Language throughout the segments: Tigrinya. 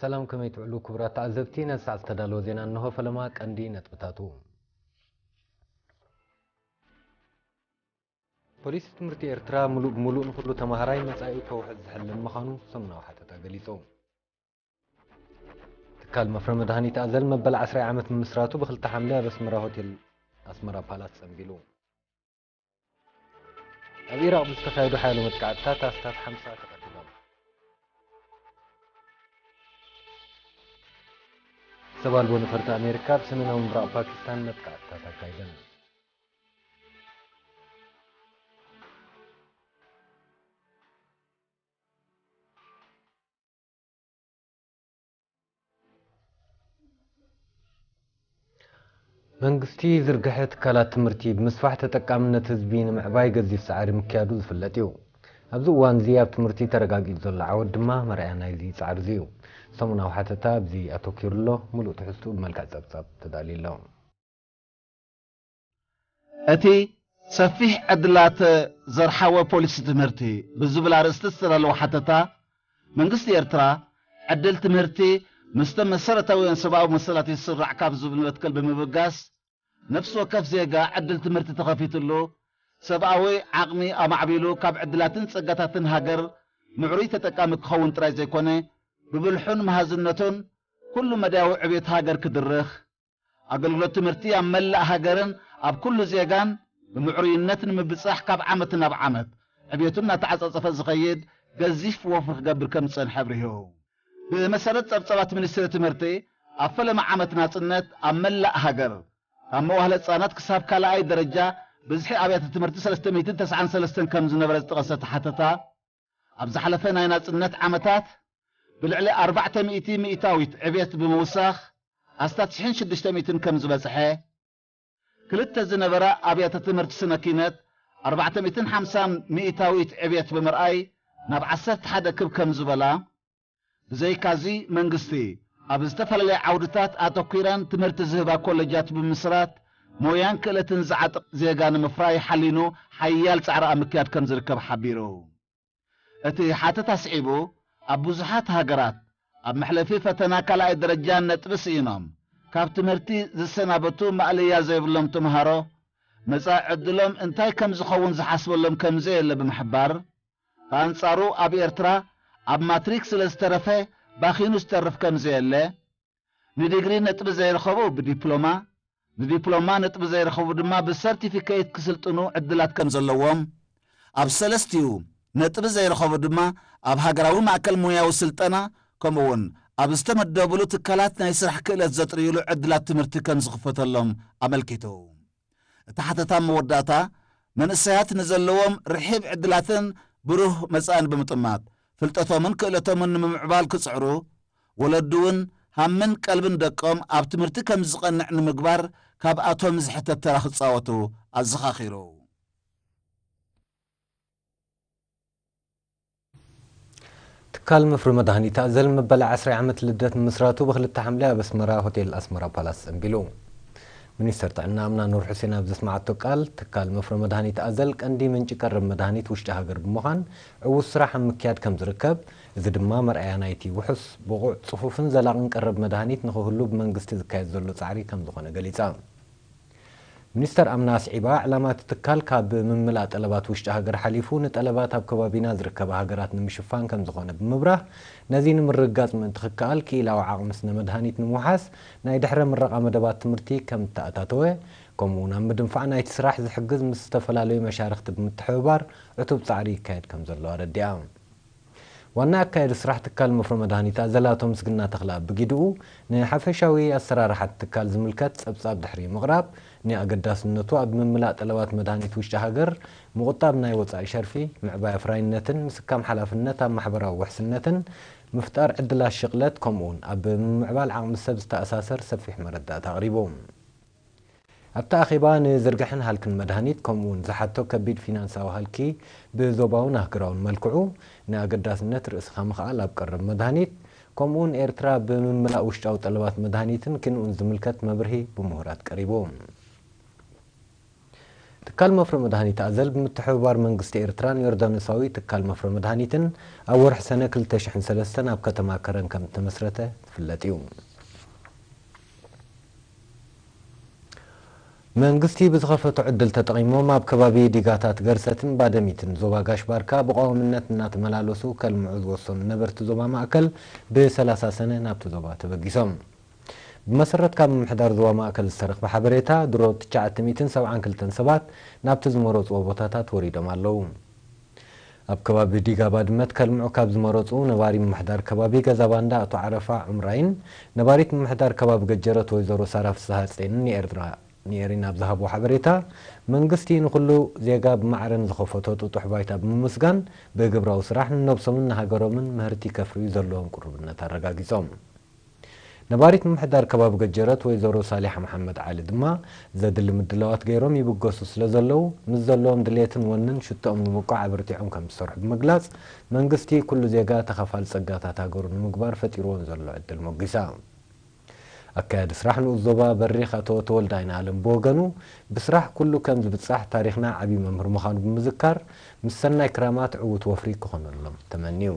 ሰላም፣ ከመይ ትውዕሉ ክቡራት ተዓዘብቲ? ነዚ ሰዓት ዝተዳለወ ዜና እንሆ። ፈለማ ቀንዲ ነጥብታቱ። ፖሊሲ ትምህርቲ ኤርትራ ምሉእ ብምሉእ ንኹሉ ተማሃራይ መጻኢኡ ከውሕስ ዝሕለም ምዃኑ ሰሙናዊ ሓተታ ገሊጹ። ትካል መፍረ መድሃኒት ኣዘል መበል ዓስራይ ዓመት ምምስራቱ ብክልተ ሓምለ ኣብ ኣስመራ ሆቴል ኣስመራ ፓላስ ጸንቢሉ። ኣብ ኢራቕ ብዝተኻየዱ ሓያሎ መጥቃዕትታት ኣስታት ሓምሳ ተቐቲሎም። ሰብ ኣልቦ ነፈርቲ ኣሜሪካ ኣብ ሰሜናዊ ምብራቕ ፓኪስታን መጥቃዕትታት ኣካይደን። መንግስቲ ዝርግሐ ትካላት ትምህርቲ ብምስፋሕ ተጠቃምነት ህዝቢ ንምዕባይ ገዚፍ ጻዕሪ ምክያዱ ዝፍለጥ እዩ። ኣብዚ እዋን እዚ ኣብ ትምህርቲ ተረጋጊጹ ዘሎ ዓወት ድማ መርኣያ ናይዚ ጻዕሪ እዚ እዩ። ሰሙናዊ ሓተታ ኣብዚ ኣተኲሩ ኣሎ። ምሉእ ትሕዝትኡ ብመልክዕ ጸብጻብ ተዳልዩ ኣሎ። እቲ ሰፊሕ ዕድላት ዘርሓወ ፖሊሲ ትምህርቲ ብዝብል ኣርእስቲ ዝተዳለወ ሓተታ፣ መንግስቲ ኤርትራ ዕድል ትምህርቲ ምስቶም መሰረታውያን ሰብኣዊ መሰላት ይስራዕ ካብ ዝብል መትከል ብምብጋስ፣ ነፍሲ ወከፍ ዜጋ ዕድል ትምህርቲ ተኸፊትሉ፣ ሰብኣዊ ዓቕሚ ኣማዕቢሉ ካብ ዕድላትን ጸጋታትን ሃገር ምዕሩይ ተጠቃሚ ክኸውን ጥራይ ዘይኮነ፣ ብብልሑን መሃዝነቱን ኩሉ መዳያዊ ዕብየት ሃገር ክድርኽ፣ ኣገልግሎት ትምህርቲ ኣብ መላእ ሃገርን ኣብ ኩሉ ዜጋን ብምዕሩይነት ንምብጻሕ ካብ ዓመት ናብ ዓመት ዕብየቱ እናተዓጻጸፈ ዝኸይድ ገዚፍ ወፍሪ ክገብር ከም ዝጸንሐ ኣብሪሁ። ብመሰረት ጸብጻባት ሚኒስትሪ ትምህርቲ፣ ኣብ ፈለማ ዓመት ናጽነት ኣብ መላእ ሃገር ካብ መዋህለ ህጻናት ክሳብ ካልኣይ ደረጃ ብዝሒ ኣብያተ ትምህርቲ ሰለስተ ሚእትን ተስዓን ሰለስተን ከም ዝነበረ ዝጠቐሰ እቲ ሓተታ፣ ኣብ ዝሓለፈ ናይ ናጽነት ዓመታት ብልዕሊ ኣርባዕተ ሚእቲ ሚእታዊት ዕብየት ብምውሳኽ ኣስታት ሽሕን ሽዱሽተ ሚእትን ከም ዝበጽሐ፣ ክልተ ዝነበራ ኣብያተ ትምህርቲ ስነ ኪነት ኣርባዕተ ሚእትን ሓምሳ ሚእታዊት ዕብየት ብምርኣይ ናብ ዓሰርተ ሓደ ክብ ከም ዝበላ፣ ብዘይካዚ መንግስቲ ኣብ ዝተፈላለየ ዓውድታት ኣተኲረን ትምህርቲ ዝህባ ኮለጃት ብምስራት ሞያን ክእለትን ዝዓጥቕ ዜጋ ንምፍራይ ሓሊኑ ሓያል ጻዕሪ ኣብ ምክያድ ከም ዝርከብ ሓቢሩ። እቲ ሓተታ ኣስዒቡ፣ ኣብ ብዙሓት ሃገራት ኣብ መሕለፊ ፈተና ካልኣይ ደረጃ ነጥቢ ስኢኖም ካብ ትምህርቲ ዝሰናበቱ ማእለያ ዘይብሎም ተምሃሮ መጻኢ ዕድሎም እንታይ ከም ዝኸውን ዝሓስበሎም ከም ዘየለ ብምሕባር፣ ብኣንጻሩ ኣብ ኤርትራ ኣብ ማትሪክ ስለ ዝተረፈ ባኺኑ ዝተርፍ ከም ዘየለ፣ ንዲግሪ ነጥቢ ዘይረኸቡ ብዲፕሎማ፣ ንዲፕሎማ ነጥቢ ዘይረኸቡ ድማ ብሰርቲፊኬት ክስልጥኑ ዕድላት ከም ዘለዎም፣ ኣብ ሰለስቲኡ ነጥቢ ዘይረኸቡ ድማ ኣብ ሃገራዊ ማእከል ሞያዊ ስልጠና፣ ከምኡ'ውን ኣብ ዝተመደቡሉ ትካላት ናይ ስራሕ ክእለት ዘጥርዩሉ ዕድላት ትምህርቲ ከም ዝኽፈተሎም ኣመልኪቱ። እቲ ሓተታ መወዳእታ፣ መንእሰያት ንዘለዎም ርሒብ ዕድላትን ብሩህ መጻእን ብምጥማት፣ ፍልጠቶምን ክእለቶምን ንምምዕባል ክጽዕሩ፣ ወለዲ እውን ሃምን ቀልብን ደቆም ኣብ ትምህርቲ ከም ዝቐንዕ ንምግባር ካብኣቶም ዝሕተት ተራ ክጻወቱ ኣዘኻኺሩ። ትካል መፍረ መድሃኒት ኣዘል መበል ዓስራይ ዓመት ልደት ንምስራቱ ብክልተ ሓምለ ኣብ ኣስመራ ሆቴል ኣስመራ ፓላስ ጸንቢሉ። ሚኒስተር ጥዕና ኣምና ኑር ሑሴን ኣብ ዘስመዓቶ ቃል፣ ትካል መፍረ መድሃኒት ኣዘል ቀንዲ ምንጪ ቀረብ መድሃኒት ውሽጢ ሃገር ብምዃን ዕዉት ስራሕ ኣብ ምክያድ ከም ዝርከብ፣ እዚ ድማ መርኣያ ናይቲ ውሑስ፣ ብቑዕ፣ ጽፉፍን ዘላቕን ቀረብ መድሃኒት ንኽህሉ ብመንግስቲ ዝካየድ ዘሎ ጻዕሪ ከም ዝኾነ ገሊጻ። ሚኒስተር ኣምና ኣስዒባ፣ ዕላማ እቲ ትካል ካብ ምምላእ ጠለባት ውሽጢ ሃገር ሓሊፉ ንጠለባት ኣብ ከባቢና ዝርከባ ሃገራት ንምሽፋን ከም ዝኾነ ብምብራህ፣ ነዚ ንምርግጋጽ ምእንቲ ክከኣል ክኢላዊ ዓቕሚ ስነ መድሃኒት ንምውሓስ ናይ ድሕረ ምረቓ መደባት ትምህርቲ ከም እተኣታተወ፣ ከምኡ እውን ኣብ ምድንፋዕ ናይቲ ስራሕ ዝሕግዝ ምስ ዝተፈላለዩ መሻርኽቲ ብምትሕብባር ዕቱብ ጻዕሪ ይካየድ ከም ዘሎ ኣረዲኣ። ዋና ኣካያዲ ስራሕ ትካል መፍረ መድሃኒት ኣዘል ኣቶ ምስግና ተኽለኣብ ብጊድኡ፣ ንሓፈሻዊ ኣሰራርሓ እቲ ትካል ዝምልከት ጸብጻብ ድሕሪ ምቕራብ፣ ንኣገዳስነቱ ኣብ ምምላእ ጠለባት መድሃኒት ውሽጢ ሃገር፣ ምቑጣብ ናይ ወጻኢ ሸርፊ፣ ምዕባይ ኣፍራይነትን ምስካም ሓላፍነት ኣብ ማሕበራዊ ውሕስነትን፣ ምፍጣር ዕድላት ሽቕለት፣ ከምኡውን ኣብ ምምዕባል ዓቕሚ ሰብ ዝተኣሳሰር ሰፊሕ መረዳእታ ኣቕሪቡ። ኣብቲ ኣኼባ ንዝርግሐን ሃልክን መድሃኒት፣ ከምኡውን ዝሓቶ ከቢድ ፊናንሳዊ ሃልኪ ብዞባውን ኣህጉራውን መልክዑ፣ ንኣገዳስነት ርእስኻ ምኽኣል ኣብ ቀረብ መድሃኒት፣ ከምኡውን ኤርትራ ብምምላእ ውሽጣዊ ጠለባት መድሃኒትን ክንኡን ዝምልከት መብርሂ ብምሁራት ቀሪቡ። ትካል መፍረ መድሃኒት ኣዘል ብምትሕብባር መንግስቲ ኤርትራን ዮርዳኖሳዊ ትካል መፍረ መድሃኒትን ኣብ ወርሒ ሰነ ክልተ ሽሕን ሰለስተን ኣብ ከተማ ከረን ከም እተመስረተ ዝፍለጥ እዩ። መንግስቲ ብዝኸፈቶ ዕድል ተጠቒሞም ኣብ ከባቢ ዲጋታት ገርሰትን ባደሚትን ዞባ ጋሽ ባርካ ብቐዋምነት እናተመላለሱ ከልምዑ ዝወሰኑ ነበርቲ ዞባ ማእከል ብ ሰላሳ ሰነ ናብቲ ዞባ ተበጊሶም። ብመሰረት ካብ ምምሕዳር ዞባ ማእከል ዝተረኽበ ሓበሬታ፣ ድሮ ትሽዓተ ሚእትን ሰብዓን ክልተን ሰባት ናብቲ ዝመረጽዎ ቦታታት ወሪዶም ኣለዉ። ኣብ ከባቢ ዲጋ ባድመ ከልምዑ ካብ ዝመረጹ ነባሪ ምምሕዳር ከባቢ ገዛ ባንዳ ኣቶ ዓረፋ ዑምራይን ነባሪት ምምሕዳር ከባቢ ገጀረት ወይዘሮ ሳራ ፍስሃ ጼንን ንኤርትራ ንኤሪን ኣብ ዝሃብዎ ሓበሬታ፣ መንግስቲ ንኹሉ ዜጋ ብማዕረ ንዝኸፈቶ ጥጡሕ ባይታ ብምምስጋን፣ ብግብራዊ ስራሕ ንነብሶምን ንሃገሮምን ምህርቲ ከፍርዩ ዘለዎም ቅሩብነት ኣረጋጊጾም። ነባሪት ምምሕዳር ከባቢ ገጀረት ወይዘሮ ሳሊሓ መሓመድ ዓሊ ድማ፣ ዘድሊ ምድላዋት ገይሮም ይብገሱ ስለ ዘለዉ፣ ምስ ዘለዎም ድሌትን ወንን ሽቶኦም ንምውቃዕ ኣበርቲዖም ከም ዝሰርሑ ብምግላጽ፣ መንግስቲ ኩሉ ዜጋ ተኻፋሊ ጸጋታት ሃገሩ ንምግባር ፈጢርዎ ንዘሎ ዕድል ሞጊሳ። ኣካያዲ ስራሕ ንኡስ ዞባ በሪኽ ኣቶ ተወልደ ኣይንኣለም ብወገኑ፣ ብስራሕ ኩሉ ከም ዝብጻሕ ታሪኽና ዓቢ መምህር ምዃኑ ብምዝካር፣ ምስ ሰናይ ክራማት ዕዉት ወፍሪ ክኾነሎም ተመንዩ።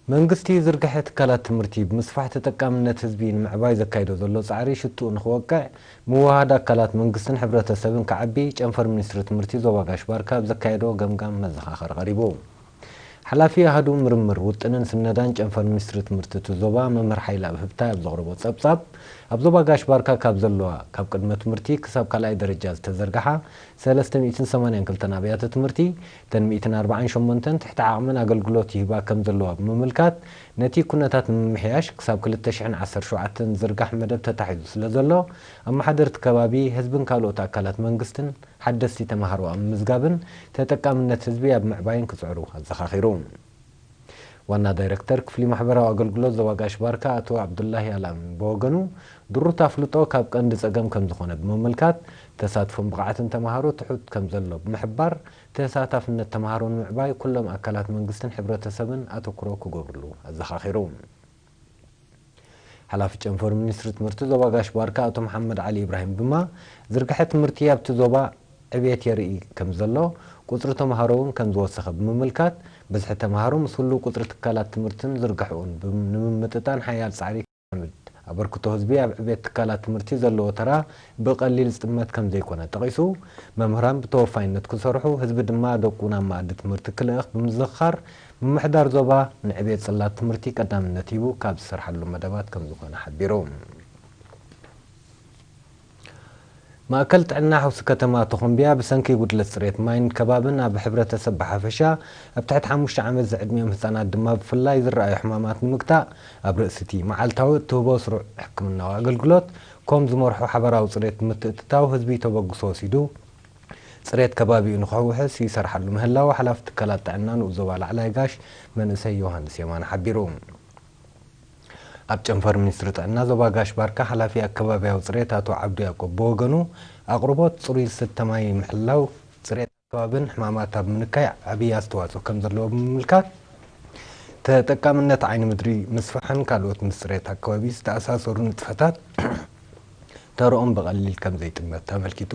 መንግስቲ ዝርግሐ ትካላት ትምህርቲ ብምስፋሕ ተጠቃምነት ህዝቢ ንምዕባይ ዘካይዶ ዘሎ ጻዕሪ ሽትኡ ንኽወቅዕ፣ ምውህሃድ ኣካላት መንግስትን ሕብረተሰብን ክዓቢ ጨንፈር ሚኒስትሪ ትምህርቲ ዞባ ጋሽ ባርካ ኣብ ዘካየዶ ገምጋም መዘኻኸሪ ቀሪቡ። ሓላፊ ኣሃዱ ምርምር ውጥንን ስነዳን ጨንፈር ሚኒስትሪ ትምህርቲ እቲ ዞባ መምህር ሓይለ ኣብ ህብታይ ኣብ ዘቕረቦ ጸብጻብ፣ ኣብ ዞባ ጋሽ ባርካ ካብ ዘለዋ ካብ ቅድመ ትምህርቲ ክሳብ ካልኣይ ደረጃ ዝተዘርግሓ ሰለስተ ሚእትን ሰማንያን ክልተን ኣብያተ ትምህርቲ፣ እተን ሚእትን ኣርባዓን ሸሞንተን ትሕቲ ዓቕመን ኣገልግሎት ይህባ ከም ዘለዋ ብምምልካት፣ ነቲ ኩነታት ንምምሕያሽ ክሳብ ክልተ ሽሕን ዓሰርተ ሸውዓተን ዝዝርጋሕ መደብ ተታሒዙ ስለ ዘሎ፣ ኣመሓደርቲ ከባቢ፣ ህዝብን ካልኦት ኣካላት መንግስትን ሓደስቲ ተማሃሮ ኣብ ምምዝጋብን ተጠቃምነት ህዝቢ ኣብ ምዕባይን ክጽዕሩ ኣዘኻኺሩ። ዋና ዳይረክተር ክፍሊ ማሕበራዊ ኣገልግሎት ዞባ ጋሽ ባርካ ኣቶ ዓብዱላሂ ኣልኣሚን ብወገኑ፣ ድሩት ኣፍልጦ ካብ ቀንዲ ጸገም ከም ዝኾነ ብምምልካት፣ ተሳትፎን ብቕዓትን ተማሃሮ ትሑት ከም ዘሎ ብምሕባር፣ ተሳታፍነት ተማሃሮ ንምዕባይ ኩሎም ኣካላት መንግስትን ሕብረተሰብን ኣተኩሮ ክገብርሉ ኣዘኻኺሩ። ሓላፊ ጨንፈር ሚኒስትሪ ትምህርቲ ዞባ ጋሽ ባርካ ኣቶ መሓመድ ዓሊ ኢብራሂም ድማ፣ ዝርግሐ ትምህርቲ ኣብቲ ዞባ ዕብየት የርኢ ከም ዘሎ፣ ቁጽሪ ተማሃሮ እውን ከም ዝወሰኸ ብምምልካት፣ ብዝሒ ተማሃሮ ምስ ህሉው ቁጽሪ ትካላት ትምህርትን ዝርግሐኡን ብም-፣ ንምምጥጣን ሓያል ጻዕሪ ከዕምድ፣ ኣበርክቶ ህዝቢ ኣብ ዕብየት ትካላት ትምህርቲ ዘለዎ ተራ ብቐሊል ዝጥመት ከም ዘይኮነ ጠቒሱ፣ መምህራን ብተወፋይነት ክሰርሑ፣ ህዝቢ ድማ ደቁ ናብ መኣዲ ትምህርቲ ክልእኽ ብምዝኽኻር፣ ምምሕዳር ዞባ ንዕብየት ጽላት ትምህርቲ ቀዳምነት ሂቡ ካብ ዝሰርሓሉ መደባት ከም ዝኾነ ሓቢሩ። ማእከል ጥዕና ሓውሲ ከተማ ቶኾምቢያ ብሰንኪ ጉድለት ጽሬት ማይን ከባብን ኣብ ሕብረተሰብ ብሓፈሻ፣ ኣብ ትሕቲ ሓሙሽተ ዓመት ዝዕድሚኦም ህጻናት ድማ ብፍላይ ዝረኣዩ ሕማማት ንምግታእ፣ ኣብ ርእሲ እቲ መዓልታዊ እትህቦ ስሩዕ ሕክምናዊ ኣገልግሎት ኮም ዝመርሖ ሓበራዊ ጽሬት ብምትእትታው ህዝቢ ተበግሶ ወሲዱ፣ ጽሬት ከባቢኡ ንኽሕውሕስ ይሰርሓሉ ምህላው ሓላፊ ትካላት ጥዕና ንኡስ ዞባ ላዕላይ ጋሽ መንእሰይ ዮሃንስ የማነ ሓቢሩ። ኣብ ጨንፈር ሚኒስትሪ ጥዕና ዞባ ጋሽ ባርካ ሓላፊ ኣከባቢያዊ ጽሬት ኣቶ ዓብዱ ያዕቆብ ብወገኑ፣ ኣቕርቦት ጽሩይ ዝስተ ማይ ምሕላው፣ ጽሬት ኣከባብን ሕማማት ኣብ ምንካይ ዓብዪ ኣስተዋጽኦ ከም ዘለዎ ብምምልካት፣ ተጠቃምነት ዓይኒ ምድሪ ምስፋሕን ካልኦት ምስ ጽሬት ኣከባቢ ዝተኣሳሰሩ ንጥፈታት ተርኦም ብቐሊል ከም ዘይጥመት ኣመልኪቱ።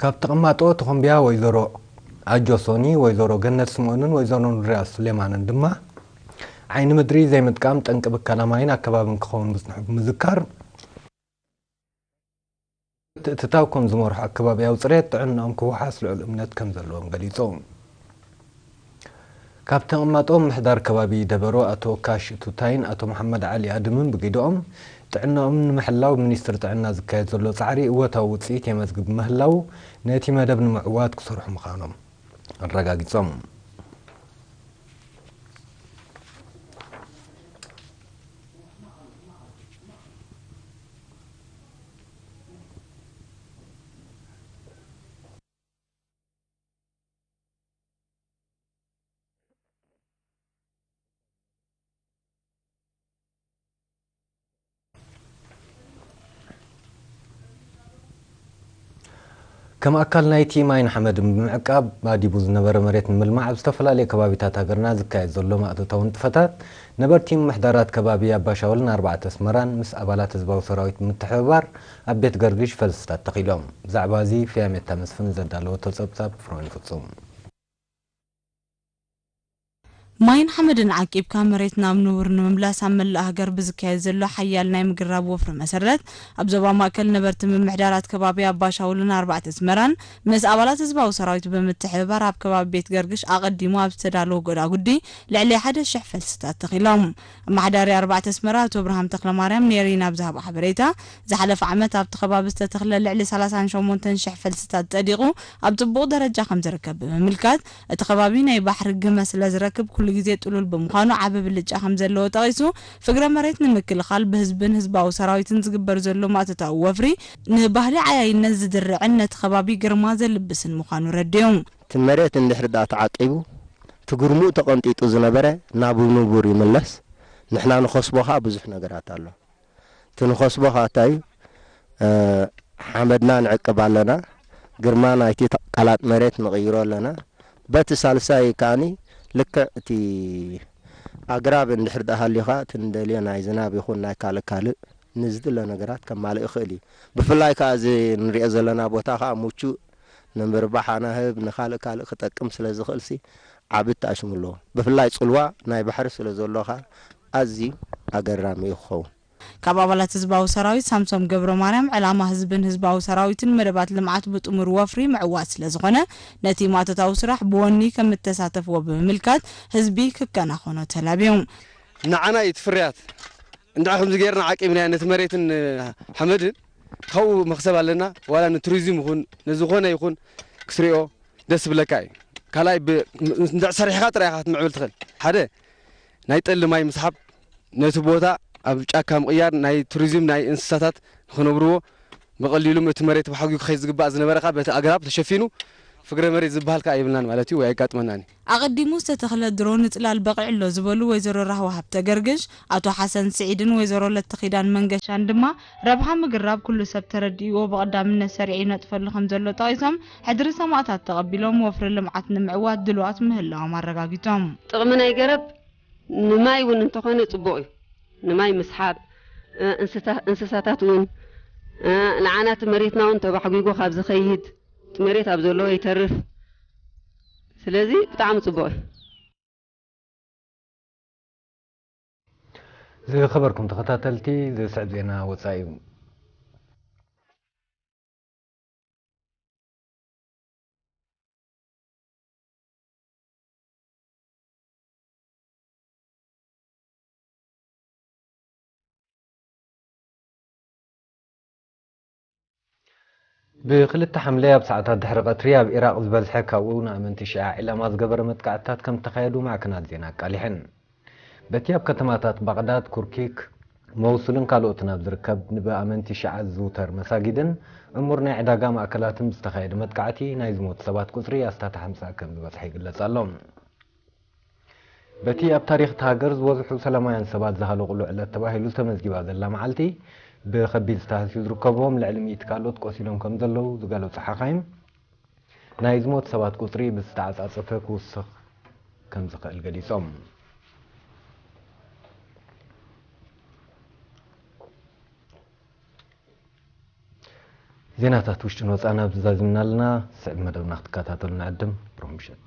ካብ ተቐማጦ ተኾምቢያ ወይዘሮ ኣጆ ሶኒ፣ ወይዘሮ ገነት ስምኦንን ወይዘሮ ኑርያ ሱሌማንን ድማ፣ ዓይኒ ምድሪ ዘይምጥቃም ጠንቂ ብከላ ማይን ኣከባብን ክኸውን ምጽንሑ ብምዝካር፣ ምትእትታው ከም ዝመርሖ ኣከባቢያዊ ጽሬት ጥዕናኦም ክውሓስ ልዑል እምነት ከም ዘለዎም ገሊጾም። ካብ ተቐማጦ ምምሕዳር ከባቢ ደበሮ ኣቶ ካሽ ቱታይን ኣቶ መሓመድ ዓሊ ኣድምን ብጊደኦም፣ ጥዕናኦም ንምሕላው ሚኒስትሪ ጥዕና ዝካየድ ዘሎ ጻዕሪ እወታዊ ውጽኢት የመዝግብ ምህላው፣ ነቲ መደብ ንምዕዋት ክሰርሑ ምዃኖም ኣረጋጊጾም። ከም ኣካል ናይቲ ማይን ሓመድን ብምዕቃብ ኣዲቡ ዝነበረ መሬት ንምልማዕ ኣብ ዝተፈላለዩ ከባቢታት ሃገርና ዝካየድ ዘሎ ማእቶታዊ ንጥፈታት፣ ነበርቲ ምምሕዳራት ከባቢ ኣባሻውልን ኣርባዕተ ኣስመራን ምስ ኣባላት ህዝባዊ ሰራዊት ብምትሕብባር ኣብ ቤት ገርግሽ ፈልስታት ተኺሎም። ብዛዕባ እዚ ፍያሜታ መስፍን ዘዳለወቶ ጸብጻብ ፍሮን ፍጹም። ማይን ሓመድን ዓቂብካ መሬት ናብ ንቡር ንምምላስ ኣብ መላእ ሃገር ብዝካየድ ዘሎ ሓያል ናይ ምግራብ ወፍሪ መሰረት፣ ኣብ ዞባ ማእከል ነበርቲ ምምሕዳራት ከባቢ ኣባሻውልን ኣርባዕተ ኣስመራን ምስ ኣባላት ህዝባዊ ሰራዊት ብምትሕብባር ኣብ ከባቢ ቤት ገርግሽ ኣቐዲሙ ኣብ ዝተዳለወ ጎዳጉዲ ልዕሊ ሓደ ሽሕ ፈልስታት ተኺሎም። ኣመሓዳሪ ኣርባዕተ ኣስመራ ኣቶ እብርሃም ተኽለማርያም ንኤሪና ኣብ ዝሃቦ ሓበሬታ፣ ዝሓለፈ ዓመት ኣብቲ ከባቢ ዝተተኽለ ልዕሊ ሰላሳን ሸሞንተን ሽሕ ፈልስታት ጸዲቑ ኣብ ጽቡቕ ደረጃ ከም ዝርከብ ብምምልካት፣ እቲ ከባቢ ናይ ባሕሪ ግመ ስለ ዝረክብ ኩሉ ግዜ ጥሉል ብምዃኑ ዓቢ ብልጫ ከም ዘለዎ ጠቒሱ፣ ፍግረ መሬት ንምክልኻል ብህዝብን ህዝባዊ ሰራዊትን ዝግበር ዘሎ ማእቶታዊ ወፍሪ ንባህሊ ዓያይነት ዝድርዕን ነቲ ከባቢ ግርማ ዘልብስን ምዃኑ ረዲኡ። እቲ መሬት እንድሕር ደኣ ተዓቂቡ፣ እቲ ግርምኡ ተቐንጢጡ ዝነበረ ናብ ንቡር ይምለስ። ንሕና ንኸስቦ ኸኣ ብዙሕ ነገራት ኣሎ። እቲ ንኸስቦ ኸኣ እንታይ እዩ? እ፣ ሓመድና ንዕቅብ ኣለና። ግርማ ናይቲ ተ-፣ ቀላጥ መሬት ንቕይሮ ኣለና። በቲ ሳልሳይ ከኣኒ ልክዕ እቲ ኣግራብ እንድሕር ደኣ ሃልዩ ኸኣ እቲ ንደልዮ ናይ ዝናብ ይኹን ናይ ካልእ ካልእ ንዝድለ ነገራት ከማልእ ይኽእል እዩ። ብፍላይ ከኣ እዚ ንሪኦ ዘለና ቦታ ከኣ ምቹእ ንምርባሕ ኣናህብ ንኻልእ ካልእ ክጠቅም ስለ ዝኽእልሲ ዓቢ ተኣሽሙ ኣለዎ። ብፍላይ ጽልዋ ናይ ባሕሪ ስለ ዘሎ ከኣ ኣዝዩ ኣገራሚ እዩ ክኸውን። ካብ ኣባላት ህዝባዊ ሰራዊት ሳምሶም ገብረ ማርያም፣ ዕላማ ህዝብን ህዝባዊ ሰራዊትን መደባት ልምዓት ብጥሙር ወፍሪ ምዕዋት ስለ ዝኾነ፣ ነቲ ማእቶታዊ ስራሕ ብወኒ ከም እተሳተፍዎ ብምምልካት፣ ህዝቢ ክከናኸኖ ተላብዩ። ንዓና እዩ እቲ ፍርያት። እንድዓ ከምዚ ጌርና ዓቂብናዮ ነቲ መሬትን ሓመድን፣ ካብኡ መኽሰብ ኣለና። ዋላ ንቱሪዝም ይኹን ንዝኾነ ይኹን ክትሪኦ ደስ ዝብለካ እዩ። ካልኣይ ብ-፣ እንድዕ ሰሪሕኻ ጥራይ ኢኻ ክትምዕብል ትኽእል። ሓደ ናይ ጠሊ ማይ ምስሓብ፣ ነቲ ቦታ ኣብ ጫካ ምቕያር፣ ናይ ቱሪዝም ናይ እንስሳታት ንኽነብርዎ ብቐሊሉ እቲ መሬት ብሓጊ ክኸይድ ዝግባእ ዝነበረ ከኣ በቲ ኣግራብ ተሸፊኑ ፍግረ መሬት ዝበሃል ከኣ የብልናን ማለት እዩ ወይ ኣይጋጥመናን እዩ። ኣቐዲሙ ዝተተኽለ ድሮ ንጽላል በቒዑ ኣሎ ዝበሉ ወይዘሮ ራህዋ ሃብተ ገርግሽ፣ ኣቶ ሓሰን ስዒድን ወይዘሮ ለተኺዳን መንገሻን ድማ ረብሓ ምግራብ ኩሉ ሰብ ተረዲእዎ ብቐዳምነት ሰሪዑ ይነጥፈሉ ከም ዘሎ ጠቒሶም፣ ሕድሪ ሰማእታት ተቐቢሎም ወፍሪ ልምዓት ንምዕዋት ድልዋት ምህላዎም ኣረጋጊጾም። ጥቕሚ ናይ ገረብ ንማይ እውን እንተኾነ ጽቡቕ እዩ። ንማይ ምስሓብ፣ እ፣ እንስታ-፣ እንስሳታት እውን፣ እ፣ ንዓና እቲ መሬትና እውን ተባሕጒጎ ካብ ዝኸይድ፣ እቲ መሬት ኣብ ዘለዎ ይተርፍ። ስለዚ ብጣዕሚ ጽቡቕ እዩ። ዝኸበርኩም ተኸታተልቲ፣ ዝስዕብ ዜና ወጻኢ እዩ። ብክልተ ሓምለ ኣብ ሰዓታት ድሕሪ ቀትሪ ኣብ ኢራቕ ዝበዝሐ ካብኡ ንኣመንቲ ሺዓ ዒላማ ዝገበረ መጥቃዕትታት ከም ዝተኻየዱ ማዕከናት ዜና ኣቃሊሐን። በቲ ኣብ ከተማታት ባቕዳድ፣ ኩርኪክ፣ መውሱልን ካልኦትን ኣብ ዝርከብ ብኣመንቲ ሺዓ ዝዝውተር መሳጊድን እሙር ናይ ዕዳጋ ማእከላትን ብዝተኻየደ መጥቃዕቲ ናይ ዝሞቱ ሰባት ቁጽሪ ኣስታት ሓምሳ ከም ዝበጽሐ ይግለጽ ኣሎ። በቲ ኣብ ታሪኽ እታ ሃገር ዝበዝሑ ሰላማውያን ሰባት ዝሃለቑሉ ዕለት ተባሂሉ ዝተመዝጊባ ዘላ መዓልቲ፣ ብኸቢድ ዝተሃስዩ ዝርከብዎም ልዕሊ ሚእቲ ካልኦት ቆሲሎም ከም ዘለዉ ዝገለጹ ሓኻይም፣ ናይ ዝሞቱ ሰባት ቁጽሪ ብዝተዓጻጸፈ ክውስኽ ከም ዝኽእል ገሊጾም። ዜናታት ውሽጥን ወጻእን ኣብዚ ዛዚምና ኣለና። ስዕብ መደብና ክትከታተሉ ንዕድም። ብሩኽ ምሸት።